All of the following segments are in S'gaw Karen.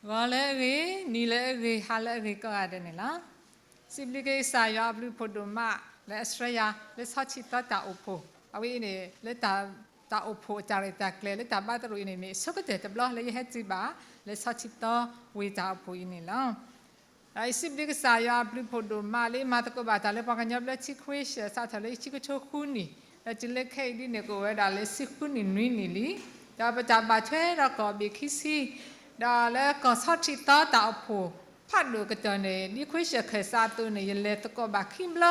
ဂီၤလၢအဂ့ၤ, နံၤလၢအဂ့ၤ, ဟါလၢအဂ့ၤကိးဂၤဒဲးန့ၣ်လီၤ. စံးဘျုးက့ၤကစၢ်ယွၤအဘျုးအဖှိၣ်ဒိၣ်မး လၢအဆှၢယၤလၢဆီထံသီတၢ်အိၣ်ဖှိၣ်, အဝဲအံၤန့ၣ် လၢတၢ်အိၣ်ဖှိၣ်အတၢ်ရဲၣ်တၢ်ကျဲၤ လၢတၢ်ဘါသရိာ်အံၤန့ၣ် မ့ၢ်အဆိကတၢၢ်တဘျီလၢယဟဲတုၤဘၣ် လၢဆီထံသီဝ့ၢ်တၢ်အိၣ်ဖှိၣ်အံၤန့ၣ်လီၤ. ဒီးယစံးဘျုးကစၢ်ယွၤအဘျုးအဖှိၣ်ဒိၣ်မး လၢမၤသကိးဘၣ်တၢ်လၢပှၤကညီဘျၢထံခွ့ၡၢၣ် စးထီၣ်လၢယဆံကထိဃုနံၣ်, ဒီးတုၤလၢခဲအံၤဒ်န့ၣ် ကအိၣ်ဝဲဒၣ်လၢဆံဃုနံၣ်နွံနံၣ်လံ. ဒီးပတၢ်ဘၣ်ထွဲဒီးကီၢ်ဘ့ၣ်ခံဆံ, ဒီးလၢကီၢ်ဆီထံသီတၢ်အိၣ်ဖှိၣ်ဖးဒိၣ်ကတၢၢ်န့ၣ် ဒ်ခွ့ၡၢၣ်ခၢၣ်စးအသိးန့ၣ် ယလဲၤသကိးဘၣ်ခံဘျီ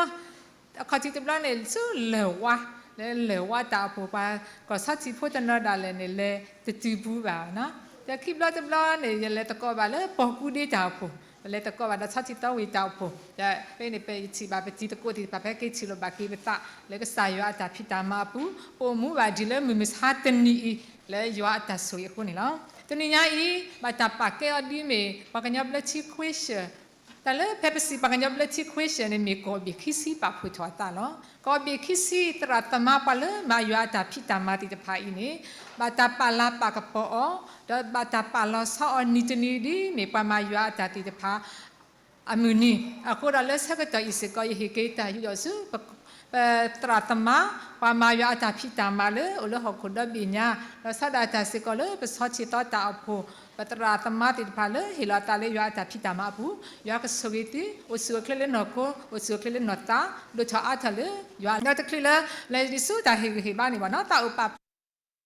အခီၣ်ထံးတဘျီန့ၣ် ဆူလၢၢ်ဝါ, လၢလၢၢ်ဝါတၢ်အိၣ်ဖှိၣ် ပှၤကီၢ်ဆီထံးဖိတနီၤဒၣ်လဲာ်န့ၣ် လဲၤတတုၤပူၤဘၣ်နီၤ. ဒီးခံဘျီတဘျီန့ၣ် ယလဲၤသကိးဘၣ်လၢပီၢ်ကူဒ့တၢ်အိၣ်ဖှိၣ်, ပလဲၤသကိးဘၣ်ဒီးဆီထံးသီဝ့ၢ်တၢ်အိၣ်ဖှိၣ်, ဒီးဖဲန့ၣ် ပယထံၣ်ဘၣ်ပတံၤသကိးသ့ၣ်တဖၣ် ပဟဲက့ၤထံၣ်လိာ်ဘၣ်က့ၤပသး လၢကစၢ်ယွၤအတၢ်ဖံးတၢ်မၤအပူၤ, ပအိၣ်မူဘၣ်ဒ်လၢမုၢ်မဆါတနံၤအံၤ လၢယွၤအတၢ်ဆိၣ်ဂ့ၤအဃိန့ၣ်လီၤ. တနံၤညါအံၤ ဘၣ်တၢ်ပာ်ကဲအီၤဒ်မ့ၢ် ပှၤကညီဘျၢထံခွ့ၡၢၣ် တၢ်လၢဖဲပစံးပှၤကညီဘျၢထံခွ့ၡၢၣ်န့ၣ် မ့ၢ်ကီၢ်ဘ့ၣ်ခံဆံပာ်ဖှိၣ်ထီၣ်အသးလီၤ. ကီၢ်ဘ့ၣ်ခံဆံ သရၣ်သမါပှၤလၢမၤယွၤအတၢ်ဖံးတၢ်မၤသ့ၣ်တဖၣ်အံၤန့ၣ် ဘၣ်တၢ်ပာ်လၤပာ်ကပီၤအီၤ, ဒီးဘၣ်တၢ်ပာ်လီၤဆီအီၤနံၤတနံၤဒ်မ့ၢ်ပှၤမၤယွၤအတၢ်သ့ၣ်တဖၣ် အမုၢ်နံၤ, အဃိဒီးလၢဆၢကတီၢ်အံၤစ့ၢ်ကီး ယဟ့ၣ်က့ၤတၢ်ယူးယီၣ်ဆူ ပသရၣ်သမါ ပှၤမၤယွၤအတၢ်ဖံးတၢ်မၤလၢအိၣ်လၢဟီၣ်ခိၣ်ဒီဘ့ၣ်ညါ, ဒီးဆီဒၣ်တၢ်စ့ၢ်ကီးလၢပဆီထံးသီတၢ်အိၣ်ဖှိၣ် ပသရၣ်သမါသ့ၣ်တဖၣ်လၢဟ့ၣ်လီၤသးလၢယွၤအတၢ်ဖံးတၢ်မၤအပူၤ, ယွၤကဆိၣ်ဂ့ၤသု, အိၣ်ဆူၣ်အိၣ်ချ့လၢနီၢ်ခိ, အိၣ်ဆူၣ်အိၣ်ချ့လၢနီၢ်သး, ဒိၣ်ထီၣ်အါထီၣ်လၢယွၤ ဒီးတချုးလၢ လဲၤဒံးဆူတၢ်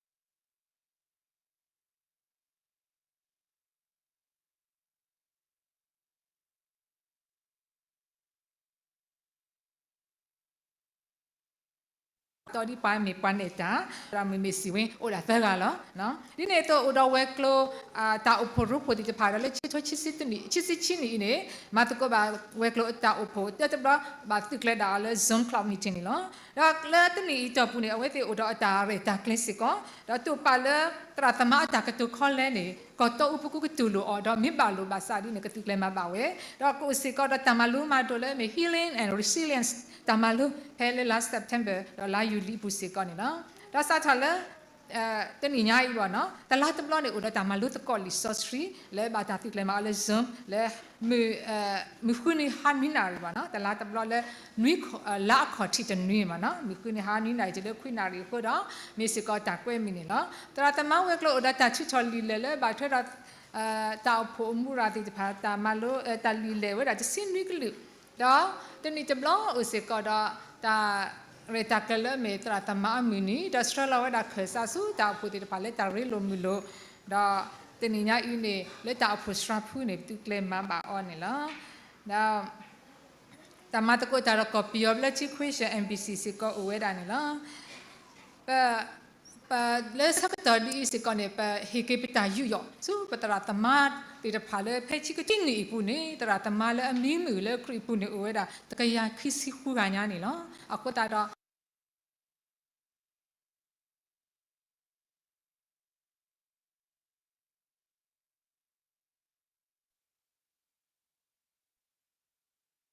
ဟ့ၣ်ဂံၢ်ဟ့ၣ်ဘါန့ၣ်ဘၣ်နီၤ, တၢ်အိၣ်ပာ် တီဒ်ပှၤမ့ၢ်ပှၤနဲၣ်တၢ်, ဒီးမုၢ်မ့ၢ်စံးဝဲ အိၣ်ဒၣ်သၢဂၤလီၤ. ဒ်န့ၣ်အသိးအိၣ်ဒီးဝဲၤကျိၤ တၢ်အိၣ်ဖှိၣ်ရိဖှိၣ်သ့ၣ်တဖၣ်ဒီးလၢဆံကထိခံဆံခံနံၣ်အံၤန့ၣ် မၤသကိးဘၣ်ဝဲၤကျိၤအတၢ်အိၣ်ဖှိၣ်တၢတဘျီ ဘၣ်သုးကျဲၤဒၣ်အီၤလၢ Zoom club meeting န့ၣ်လီၤ. ဒီးလၢတနံၣ်အံၤတီၢ်ပူၤန့ၣ် အဝဲသ့ၣ်အိၣ်ဒီးအတၢ်ရဲၣ်တၢ်ကျဲၤစ့ၢ်ကီး, ဒီးတိာ်ပာ်လၢသရၣ်သမါအတၢ်ကတိၤခီလဲန့ၣ် ကီၢ်တီအူပူၤကကတူၢ်လိာ်အီၤ ဒီးမ့ၢ်ဘၣ်လိာ်ဘၣ်စးဒ်န့ၣ် ကသုးကျဲၤမၤဘၣ်ဝဲ, ဒီးကအိၣ်စ့ၢ်ကီးဒီးတၢ်မၤလိမၤဒိးလၢအမ့ၢ် Healing and Resilience တၢ်မၤလိဖဲလၢလါ September ဒီးလါယူၤလံအပူၤစ့ၢ်ကီးန့ၣ်လီၤ. ဒီးစးထီၣ်လၢ တနံၣ်ညါအံၤဘၣ်နီၤ တလါတဘျီန့ၣ် အိၣ်ဒီးတၢ်မၤလိသကိးလံာ်စီဆှံ လၢဘၣ်တၢ်သုးကျဲၤမၤအီၤလၢ Zoom လၢ မုၢ်ဃုနံၤဟါနွံနၣ်ရံၣ်ဘၣ်နီၤ တလါတဘျီလၢ လါအခီၣ်ထံးတနွံဘၣ်နီၤ မုၢ်ဃုနံၤဟါနွံနၣ်ရံၣ်တုၤလၢခွံနၣ်ရံၣ်အဃိဒီး မ့ၢ်စ့ၢ်ကီးတၢ်ကွဲမုာ်န့ၣ်လီၤ. သရၣ်သမါဝဲၤကျိၤအိၣ်ဒီးတၢ်ထုးထီၣ်လံာ်လဲၢ်လၢဘၣ်ထွဲဒီး တၢ်အိၣ်ဖှိၣ်အမူရၤသ့ၣ်တဖၣ် တၢ်မၤလိ တၢ်လံာ်လဲၢ်ဝဲဒၣ်တဆံနွံကလုာ်, ဒီးတနံၣ်တဘျီအိၣ်စ့ၢ်ကီးဒီး တၢ်ရဲၣ်တၢ်ကျဲၤလၢအမ့ၢ်သရၣ်သမါအမုၢ်နံၤ ဒီးဆှၢလီၤဝဲဒၣ်ခၢၣ်စးဆူတၢ်အိၣ်ဖှိၣ်သ့ၣ်တဖၣ်လၢတၢ်ရ့လိာ်မုာ်လိာ်, ဒီးတနံၣ်ညါအံၤန့ၣ် လၢတၢ်အိၣ်ဖှိၣ်စှၤဖုန့ၣ် ပသုးကျဲၤမၤဘၣ်အီၤန့ၣ်လီၤ. ဒီး တၢ်မၤသကိးတၢ်ဒီးကီၢ်ပယီၤဘျၢထံခွ့ၡၢၣ် NBC စ့ၢ်ကီးအိၣ်ဝဲဒၣ်န့ၣ်လီၤ. ပ ပ လၢဆၢကတီၢ်ဒ်အံၤစ့ၢ်ကီးန့ၣ် ပဟ့ၣ်က့ၤပတၢ်ယူးယီၣ် ဆူပသရၣ်သမါသ့ၣ်တဖၣ်လၢဖဲဆံကထိနံၣ်အံၤပူၤန့ၣ် သရၣ်သမါလၢအမံမုာ်လၢခရံာ်အပူၤန့ၣ် အိၣ်ဝဲဒၣ်တကယၤခံဆံဃုဂၤညါန့ၣ်လီၤ. အဃိသတးဒီး ဟံၣ်ဖိဃီဖိလၢအိၣ်လီၤတဲာ်သ့ၣ်တ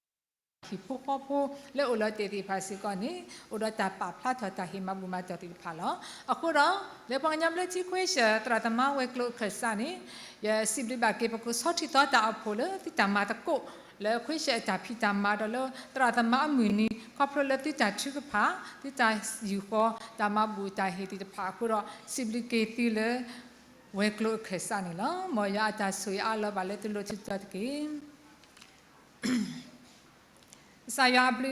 ဖၣ်စ့ၢ်ကီးန့ၣ် အိၣ်ဒီးတၢ်ပာ်ဖျါထီၣ်တၢ်ဟ့ၣ်မၤဘူၣ်မၤတီၢ်သ့ၣ်တဖၣ်လီၤ. အဃိဒီး လၢပှၤကညီဘျၢထံခွ့ၡၢၣ် သရၣ်သမါဝဲၤကျိၤအခၢၣ်စးန့ၣ် ယစံးဘျုးဘၣ်က့ၤပကဆီထံသီတၢ်အိၣ်ဖှိၣ်လၢသုတၢ်မၤသကိး လၢခွ့ၡၢၣ်အတၢ်ဖံးတၢ်မၤဒီးလၢသရၣ်သမါအမုၢ်နံၤ ခီဖျိလၢသုတၢ်ထုကဖၣ် သုတၢ်ယူာ်ဃီ တၢ်မၤဘူၣ်တၢ်ဟ့ၣ်သ့ၣ်တဖၣ်အဃိဒီး စံးဘျုးက့ၤသုလၢ ဝဲၤကျိၤအခၢၣ်စးန့ၣ်လီၤ. မ်ယွၤအတၢ်ဆိၣ်ဂ့ၤအါလီၤဘၣ်လၢသုလိၤသုတီတက့ၢ်. ကစၢ်ယွၤအဘျုးအဖှိၣ်,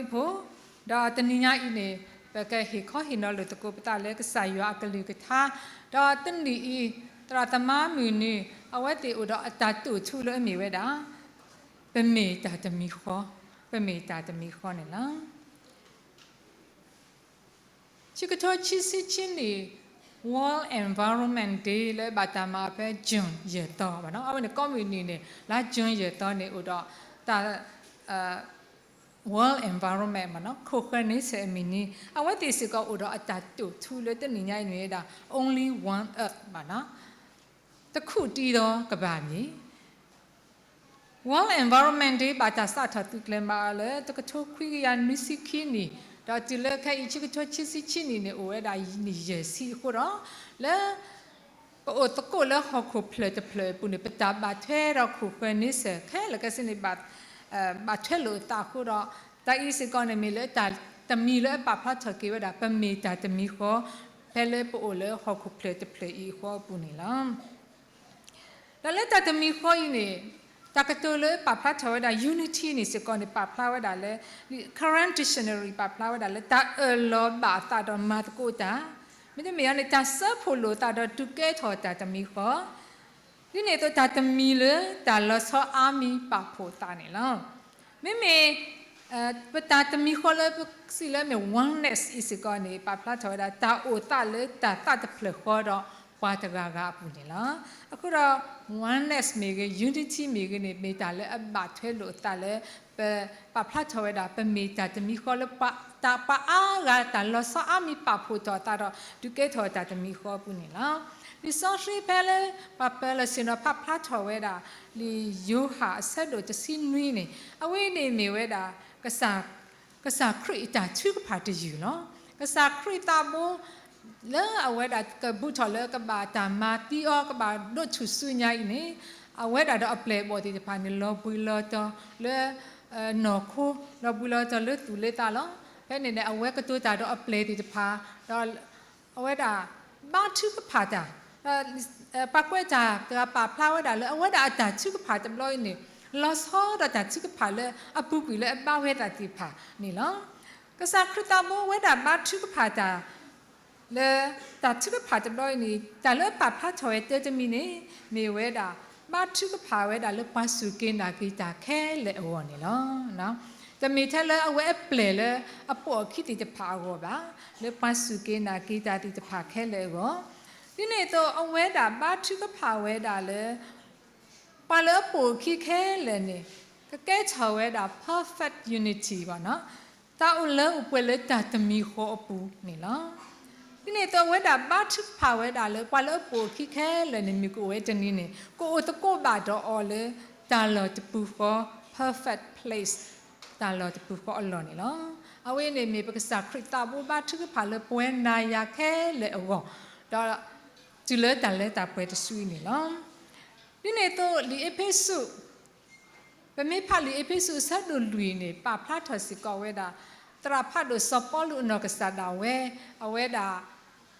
ဒီးတနံၤညါအံၤန့ၣ် ပကဟ့ၣ်ခီဟ့ၣ်နီၤလိာ်သကိးပသးလၢကစၢ်ယွၤအကလုၢ်ကထါ, ဒီးတနံၣ်အံၤ သရၣ်သမါမုၢ်နံၤ အဝဲသ့ၣ်အိၣ်ဒီးအတၢ်တိာ်ထူလၢအမ့ၢ်ဝဲဒၣ် ပမ့ၢ်တၢ်တမံၤဃီ, ပမ့ၢ်တၢ်တမံၤဃီန့ၣ်လီၤ. ဆံကထိခံဆံခံနံၣ် World Environment Day လၢဘၣ်တၢ်မၤအီၤဖဲ June ယဲၢ်သီဘၣ်နီၤ, အဝဲန့ၣ်ကိးမုၢ်နံၤန့ၣ် လါ June ယဲၢ်သီန့ၣ် အိၣ်ဒီးတၢ် World Environment ဘၣ်နီၤ, ခိၣ်ဃၢၤန့ဆၢၣ်အမုၢ်နံၤ, အဝဲသ့ၣ်စ့ၢ်ကီးအိၣ်ဒီးအတၢ်တိာ်ထူလၢတနံၤညါအံၤန့ၣ်ဝဲဒၣ် Only One Earth ဘၣ်နီၤ, တခူၣ်တံဒီကဘၣ်မ့ၢ် World Environment Day ဘၣ်တၢ်စးထီၣ်သုးကျဲၤမၤအီၤလၢ တကထိခွံကယၤနွံဆံခံနံၣ်, ဒီးတုၤလၢခဲအံၤ ဆံကထိခံဆံခံနံၣ်န့ၣ် အိၣ်ဝဲဒၣ်နံၣ်ယဲၢ်ဆံအဃိဒီး လၢ ပအိၣ်သကိးလၢဟီၣ်ခိၣ်ဖျၢၣ်တဖျၢၣ်အပူၤန့ၣ် ပတၢ်ဘၣ်ထွဲဒီးခိၣ်ဃၢၤန့ဆၢၣ်ခဲလၢာ်ခဲဆ့န့ၣ် ဘၣ်ထွဲလိာ်အသးအဃိဒီး တၢ်အံၤစ့ၢ်ကီးန့ၣ် မ့ၢ်လၢတၢ်တမံၤလၢအပာ်ဖျါထီၣ်က့ၤဝဲဒၣ် ပမ့ၢ်တၢ်တမံၤဃီ ဖဲလၢပအိၣ်လၢဟီၣ်ခိၣ်ဖျၢၣ်တဖျၢၣ်အံၤအဃိအပူၤန့ၣ်လီၤ. ဒီးလၢတၢ်တမံၤဃီအံၤန့ၣ် တၢ်ကတိၤလၢပာ်ဖျါထီၣ်ဝဲဒၣ် unity န့ၣ်စ့ၢ်ကီးန့ၣ် ပာ်ဖျါဝဲဒၣ်လၢ Current Dictionary ပာ်ဖျါဝဲဒၣ်လၢ တၢ်အၢၣ်လီၤဘၣ်အသးဒီးမၤသကိးတၢ်, မ့တမ့ၢ်အန့ၣ် တၢ်စၢဖှိၣ်လိာ်သးဒီးဒုးကဲထီၣ်တၢ်တမံၤဃီ ဒ်န့ၣ်အသိးတၢ်တမံၤလၢတၢ်လီၤဆီအါမံၤပာ်ဖှိၣ်သးန့ၣ်လီၤ. မ့မ့ၢ် ပတၢ်တမံၤဃီလၢပစံးလၢမ့ၢ် oneness အံၤစ့ၢ်ကီးန့ၣ် ပာ်ဖျါထီၣ်ဝဲဒၣ် တၢ်အိၣ်သးလၢတၢ်သးတဖျၢၣ်ဃီဒီးပှၤတဂၤဂၤအပူၤန့ၣ်လီၤ. အဃိဒီး oneness မ့ၢ်ဂ့ၤ unity မ့ၢ်ဂ့ၤန့ၣ် မ့ၢ်တၢ်လၢအဘၣ်ထွဲလိာ်အသးလၢ ပပာ်ဖျါထီၣ်ဝဲဒၣ် ပမ့ၢ်တၢ်တမံၤဃီလၢ တၢ်ပှၤအါဂၤတၢ်လီၤဆီအါမံၤပာ်ဖှိၣ်ထီၣ်အသးဒီး ဒုးကဲထီၣ်တၢ်တမံၤဃီအပူၤန့ၣ်လီၤ. လံာ်စီဆှံဖဲလၢ ပှၤပၢၤလီၢ်ဆ့ၣ်နီၤဖးဖျါထီၣ်ဝဲဒၣ် လံာ်ယိၤဟၣ်အဆၢဒိၣ်တဆံနွံန့ၣ် အဝဲန့ၣ်မ့ၢ်ဝဲဒၣ် ကစၢ်ခရံာ်အတၢ်ထုကဖၣ်တယုၢ်လီၤ. ကစၢ်ခရံာ်သးဘိ လၢအဝဲဒၣ်ကဘူးထီၣ်လၢကဘၣ်တၢ်မၤသံအီၤ ကဘၣ်ဒိးဆူၣ်ဆူညါအံၤန့ၣ် အဝဲဒၣ်ဒီးအပျဲၢ်အဘီၣ်သ့ၣ်တဖၣ်န့ၣ် လီၤဘှံးလီၤတီၤလၢ နီၢ်ခိ လီၤဘှံးလီၤတီၤလၢသူၣ်လၢသးလီၤ. ဖဲန့ၣ်န့ၣ် အဝဲကတိၤတၢ်ဒီးအပျဲၢ်သ့ၣ်တဖၣ် ဒီး အဝဲဒၣ် ဘါထုကဖၣ်တၢ် ပှၤကွဲးတၢ်တဂၤပာ်ဖျါဝဲဒၣ်လၢ အဝဲဒၣ်အတၢ်ထုကဖၣ်တဘျီအံၤန့ၣ် လီၤဆီဒီးတၢ်ထုကဖၣ်လၢအပူၤကွံာ်လၢအဘါဝဲသးသ့ၣ်တဖၣ်န့ၣ်လီၤ. ကစၢ်ခရံာ်သးဘိဝဲဒၣ်ဘါထုကဖၣ်တၢ် လၢတၢ်ထုကဖၣ်တဘျီအံၤန့ၣ် တၢ်လၢပာ်ဖျါထီၣ်ဝဲတၢ်တမံၤန့ၣ် မ့ၢ်ဝဲဒၣ် ဘါထုကဖၣ်ဝဲဒၣ်လၢပှၤစူၢ်က့ၤနာ်က့ၤတၢ်ခဲလၢာ်အဂီၢ်န့ၣ်လီၤ. တမ့ၢ်ထဲလၢအဝဲအပျဲၢ်လၢအပိာ်အခံသ့ၣ်တဖၣ်အဂီၢ်ဘၣ်, လၢပှၤစူၢ်က့ၤနာ်က့ၤတၢ်သ့ၣ်တဖၣ်ခဲလၢာ်အဂီၢ်, ဒ်န့ၣ်အသိးအဝဲဒၣ်ဘါထုကဖၣ်ဝဲဒၣ်လၢ ပှၤလၢအပိာ်အခံခဲလၢာ်န့ၣ် ကကဲထီၣ်ဝဲဒၣ် perfect unity ဘၣ်နီၤ, တၢ်အိၣ်လၢအိၣ်ပှဲၤလၢတၢ်တမံၤဃီအပူၤန့ၣ်လီၤ. ဒ်န့ၣ်အသိးအဝဲဒၣ်ဘါထုကဖၣ်ဝဲဒၣ်လၢ ပှၤလၢအပိာ်အခံခဲလၢာ်န့ၣ် မ့ၢ်ကအိၣ်ဝဲတနံၤန့ၣ် ကအိၣ်သကိးဘၣ်ဒီးအီၤလၢတၢ်လီၢ်တပူၤဃီ perfect place တၢ်လီၢ်တပူၤဃီအလီၢ်န့ၣ်လီၤ. အဝဲန့ၣ်မ့ၢ်ပကစၢ်ခရံာ်သးဘိဘါထုကဖၣ်လၢပဝဲနၤယၤခဲလၢာ်အဂီၢ်, ဒီးတုၤလၢတၢ်လၢတၢ်ပှဲၤတစုအံၤန့ၣ်လီၤ. ဒ်န့ၣ်အသိးလံာ်အ့းဖ့းစူး ပမ့ၢ်ဖးလံာ်အ့းဖ့းစူးအဆၢဒိၣ်လွံၢ်န့ၣ် ပာ်ဖျါထီၣ်စ့ၢ်ကီးဝဲဒၣ် သရၣ်ဖးဒိၣ်စီၤပီလူးအနီၢ်ကစၢ်ဒၣ်ဝဲ အဝဲဒၣ်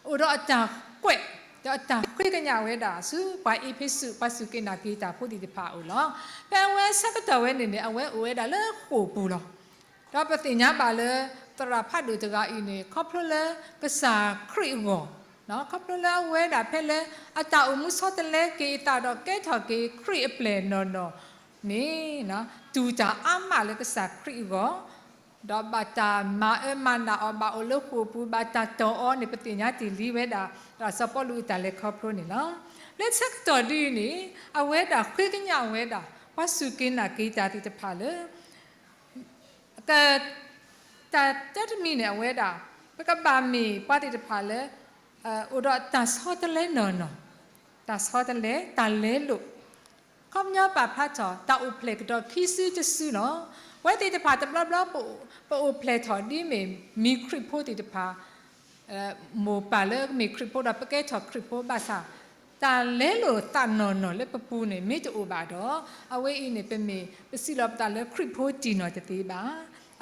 အိၣ်ဒီးအတၢ်ကွဲး ဒီးအတၢ်ဃ့ကညးဝဲဒၣ်ဆူပှၤအ့းဖ့းစူး ပှၤစူၢ်က့ၤနာ်က့ၤတၢ်ဖိသ့ၣ်တဖၣ်အအိၣ်လီၤ. ဖဲအဝဲဆၢကတီၢ်ဝဲန့ၣ်န့ၣ် အဝဲအိၣ်ဝဲဒၣ်လၢဃိာ်ပူၤလီၤ. ဒီးပသ့ၣ်ညါဘၣ်လၢ သရၣ်ဖးဒိၣ်တဂၤအံၤန့ၣ် ခီဖျိလၢကစၢ်ခရံာ်အဂီၢ်, ခီဖျိလၢအဝဲဒၣ်ဖဲလၢအတၢ်အိၣ်မူဆီတလဲက့ၤအသးဒီးကဲထီၣ်က့ၤခရံာ်အပျဲၢ်နီၢ်နီၢ်န့ၣ် တူၢ်တၢ်အါမးလၢကစၢ်ခရံာ်အဂီၢ်, ဒီးဘၣ်တၢ်မၤအၢမၤနးအီၤ ဘၣ်အိၣ်လၢဃိာ်ပူၤ ဘၣ်တၢ်တီၢ်အီၤန့ၣ် ပသ့ၣ်ညါတ့ၢ်လံဝဲဒၣ် သရၣ်စီၤပီလူးအတၢ်လဲၤခီဖျိန့ၣ်လီၤ. လၢဆၢကတီၢ်ဒ်အံၤန့ၣ် အဝဲဒၣ်ဃ့ကညးဝဲဒၣ် ပှၤစူၢ်က့ၤနာ်က့ၤတၢ်သ့ၣ်တဖၣ်လၢ တၢ်တၢတမံၤန့ၣ် အဝဲဒၣ် ပကဘၣ်မ့ၢ်ပှၤသ့ၣ်တဖၣ်လၢ အိၣ်ဒီးတၢ်ဆီတလဲနီၢ်နီၢ်, တၢ်ဆီတလဲ တၢ်လဲလိာ်, ခီပညီပာ်ဖျါထီၣ် တၢ်အိၣ်ဖျဲၣ်ကဒီးခံစုတစုလီၤ. ပဝဲသ့ၣ်တဖၣ်တဘျီဘျီ ပအိၣ်ဖျဲၣ်ထီၣ်ဒ်မ့ၢ်မံခရံာ်ဖိသ့ၣ်တဖၣ် မိၢ်ပၢ်လၢမ့ၢ်ခရံာ်ဖိဒီးပကဲထီၣ်ခရံာ်ဖိဘၣ်ဆၣ် တၢ်လဲလိာ်သးနီၢ်နီၢ်လၢပပူၤန့ၣ် မ့ၢ်တအိၣ်ဘၣ်ဒီး အဝဲအံၤန့ၣ် ပမ့ၢ်ပစံးလီၤပသးလၢခရံာ်ဖိတံၢ်နီၢ်တသ့ဘၣ်.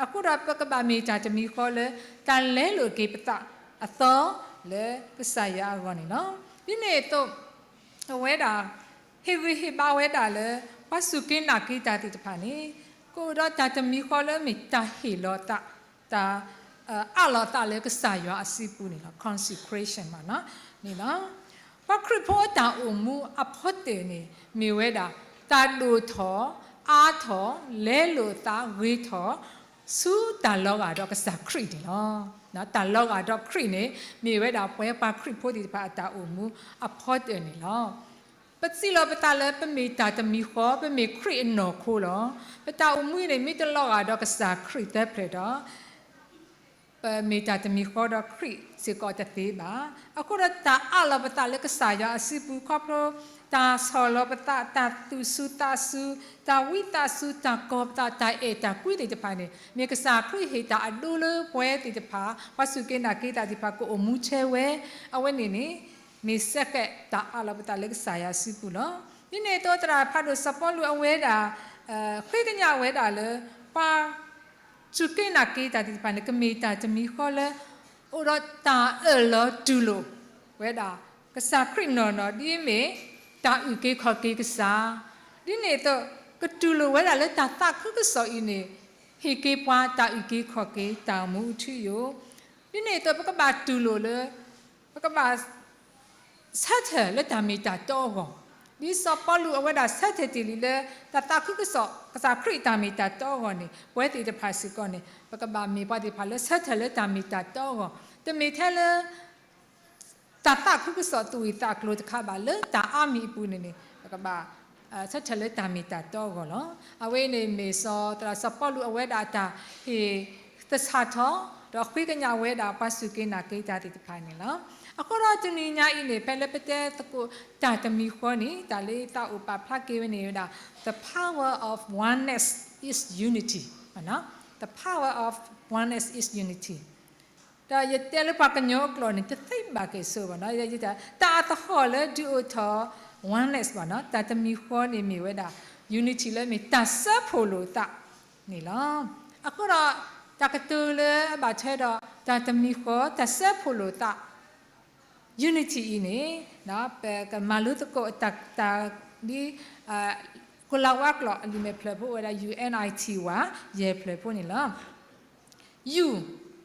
အဃိဒီးပကဘၣ်မ့ၢ်တၢ်တမံၤဃီလၢ တၢ်လဲလိာ်က့ၤပသးအသီလၢကစၢ်ယွၤအဂီၢ်န့ၣ်လီၤ. ဒ်န့ၣ်အသိး အဝဲဒၣ် ဟ့ၣ်ဂံၢ်ဟ့ၣ်ဘါဝဲဒၣ်လၢ ပှၤစူၢ်က့ၤနာ်က့ၤတၢ်သ့ၣ်တဖၣ်န့ၣ် ကအိၣ်ဒီးတၢ်တမံၤဃီလၢမ့ၢ်တၢ်ဟ့ၣ်လီၤသး တၢ် အးလီၤသးလၢကစၢ်ယွၤအစုပူၤန့ၣ်လီၤ. Consecration မ့ၢ်န့ၣ်လီၤ. ပှၤခရံာ်ဖိအတၢ်အိၣ်မူအဖီတၢၣ်န့ၣ် မ့ၢ်ဝဲဒၣ် တၢ်ဒိၣ်ထီၣ် အါထီၣ် လဲလိာ်သးဂ့ၤထီၣ် ဆူတၢ်လီၤဂာ်ဒီးကစၢ်ခရံာ်န့ၣ်လီၤ. တၢ်လီၤဂာ်ဒီးခရံာ်န့ၣ် မ့ၢ်ဝဲဒၣ်ပဝဲပှၤခရံာ်ဖိသ့ၣ်တဖၣ်အတၢ်အိၣ်မူအဖီတၢၣ်န့ၣ်လီၤ. ပစံးလီၤပသးလၢပမ့ၢ်တၢ်တမံၤဃီ ပမ့ၢ်ခရံာ်အနီၢ်ခိလီၤ. ပတၢ်အိၣ်မူအံၤန့ၣ် မ့ၢ်တလီၤဂာ်ဒီးကစၢ်ခရံာ်သၢဖျၢၣ်ဒီး ပမ့ၢ်တၢ်တမံၤဃီဒီးခရံာ်စ့ၢ်ကီးတသ့ဘၣ်. အဃိဒီးတၢ်အးလီၤပသးလၢကစၢ်ယွၤအစုပူၤခီဖျိ တၢ်ဆီၣ်လီၤပသး တၢ်သူၣ်စူၤသးစူၤ တၢ်ဝံသးစူၤ တၢ်ကီၤပသး တၢ်အဲၣ်တၢ်ကွံသ့ၣ်တဖၣ်န့ၣ် မ့ၢ်ကစၢ်ခရံာ်ဟ့ၣ်တၢ်အဒိလၢပဝဲသ့ၣ်တဖၣ် ပှၤစူၢ်က့ၤနာ်က့ၤတၢ်သ့ၣ်တဖၣ်ကအိၣ်မူထဲဝဲ အဝဲန့ၣ်န့ၣ် မ့ၢ်စဲးကဲးတၢ်အးလီၤပသးလၢကစၢ်ယွၤစုပူၤလီၤ. ဒ်န့ၣ်အသိးသရၣ်ဖးဒိၣ်စီၤပီလူးအဝဲဒၣ် ဃ့ကညးဝဲဒၣ်လၢ ပှၤ စူၢ်က့ၤနာ်က့ၤတၢ်သ့ၣ်တဖၣ်န့ၣ် ကမ့ၢ်တၢ်တမံၤဃီလၢ အိၣ်ဒီးတၢ်အၢၣ်လီၤတူၢ်လိာ် ဝဲဒၣ် ကစၢ်ခရံာ်နီၢ်နီၢ်ဒ်အမ့ၢ် တၢ်အုၣ်က့ၤခီၣ်က့ၤကစၢ်, ဒ်န့ၣ်အသိး ကတူၢ်လိာ်ဝဲဒၣ်လၢတၢ်သးခုကစီၣ်အံၤန့ၣ် ဟ့ၣ်က့ၤပှၤတၢ်အုၣ်က့ၤခီၣ်က့ၤတၢ်မူအထူအယိာ်, ဒ်န့ၣ်အသိးပကဘၣ်တူၢ်လိာ်လၢ ပကဘၣ် ဆၢထၢၣ်လၢတၢ်မ့ၢ်တၢ်တီအဂီၢ်, ဒ်စီၤပီလူးအဝဲဒၣ်ဆၢထၢၣ်တ့ၢ်လံလၢ တၢ်သးခုကစီၣ် ကစၢ်ခရံာ်တၢ်မ့ၢ်တၢ်တီအဂီၢ်န့ၣ် ပဝဲသ့ၣ်တဖၣ်စ့ၢ်ကီးန့ၣ် ပကဘၣ်မ့ၢ်ပှၤသ့ၣ်တဖၣ်လၢဆၢထၢၣ်လၢတၢ်မ့ၢ်တၢ်တီအဂီၢ်, တမ့ၢ်ထဲလၢ တၢ်သးခုကစီၣ်သူၣ်ဝံၣ်သးကျိၤတခါဘၣ် လၢတၢ်အါမံၤအပူၤန့ၣ်န့ၣ် ပကဘၣ် ဆၢထၢၣ်လၢတၢ်မ့ၢ်တၢ်တီအဂီၢ်လီၤ. အဝဲအံၤန့ၣ်မ့ၢ်စီၤသရၣ်စီၤပီလူးအဝဲဒၣ်အတၢ်ဟ့ၣ်သဆၣ်ထီၣ် ဒီးဃ့ကညးဝဲဒၣ်ပှၤစူၢ်က့ၤနာ်က့ၤတၢ်သ့ၣ်တဖၣ်န့ၣ်လီၤ. အဃိဒီးတနံၤညါအံၤန့ၣ် ဖဲလၢပတဲသကိးတၢ်တမံၤဃီန့ၣ် တၢ်လၢသးအိၣ်ပာ်ဖျါက့ၤဝဲန့ၣ်ဝဲဒၣ် the power of oneness is unity, the power of oneness is unity. ဒီးယတဲလၢပှၤကညီအကျိာ်န့ၣ် တသ့ဘၣ်က့ၤစိဘၣ်နီၤ, တၢ်အသဟီၣ်လၢဒုးအိၣ်ထီၣ် oneness ဘၣ်နီၤ, တၢ်တမံၤဃီန့ၣ်မ့ၢ်ဝဲဒၣ် unity လၢမ့ၢ်တၢ်စၢဖှိၣ်လိာ်သးန့ၣ်လီၤ. အဃိဒီး တၢ်ကတိၤလၢအဘၣ်ထွဲဒီး တၢ်တမံၤဃီ တၢ်စၢဖှိၣ်လိာ်သး unity အံၤန့ၣ် ပကမၤလိသကိးတၢ် တၢ်ဒ် ကိၤလၤဝါကျိာ်အလံာ်မဲာ်ဖျၢၣ်ဖိအိၣ်ဝဲဒၣ် unity ဝဲ ယဲၢ်ဖျၢၣ်ဖိန့ၣ်လီၤ. U